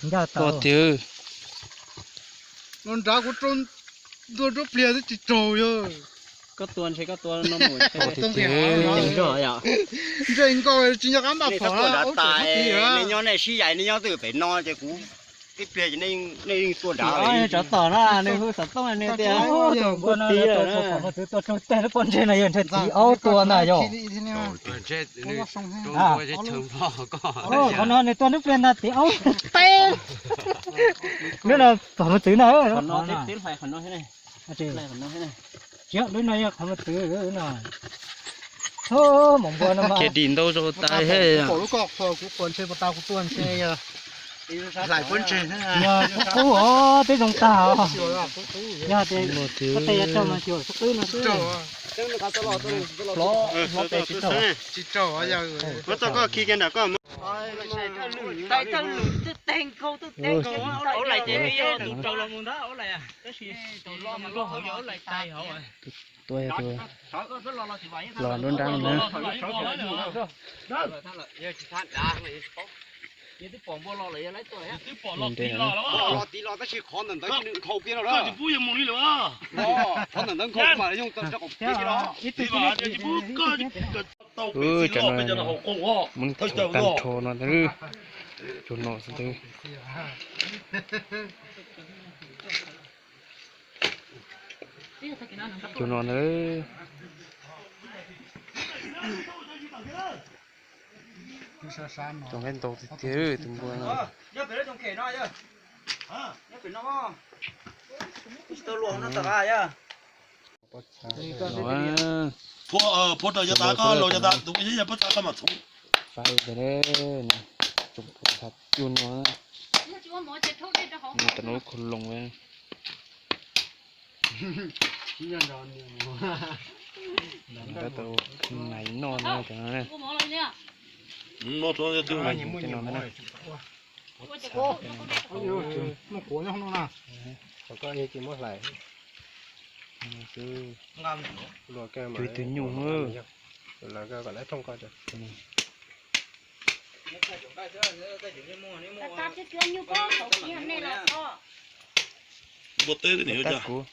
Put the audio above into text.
Ncaj tiag. Los nrad kuv rau ntua nruab pliag twb tsis raug yog. Koj tua ntshe koj tua no mus ntshe. Ntshe nkaus tsis nco qab npaj phom. Nej nyob nej sib yaim nej nyob twj pem no ces kuv ib pliag ces nej yeej tua nrad. Tsov tom no nws hu xov tooj nws tias tus npua no tua tag lub pob ntseg no yog ntshe txiv aub tua ntag yog. Qhov no nws tua lub pliag ntag txiv aub teb. Lub no qhov mus txwv ntag. Tsis, lub no yog qhov mus txwv no. Thov mom npua no mas. Khiav dim ntau rau tas he. Pom lub ko qhov kuv quas ntshe puas tau kuv tua ntshe yog hlais pob ntseg. Qub qub os, twb zoo tag os. Yog tias koj tes yuav raug mas xyuas xub qwb no xwb. Hlob hlob tes tsis raug. Tsis raug. Tus tua yog tus los nruab nrab no na. Ub, tsam no muab tag nrho no, cov no xwb. Cov no na. Cov nqaij ntau tiag tiag tus npua no. Faib tas, tsoom phuam txha cuag no. Nws tas no lub khau loos. Nais noj no cov no. Muaj quav nyob no na. Koj tsis muab hlais. Luag koj mas tus nyuj lawv koj kom lawv thooj koj. Npua teb twb nim yuav cog.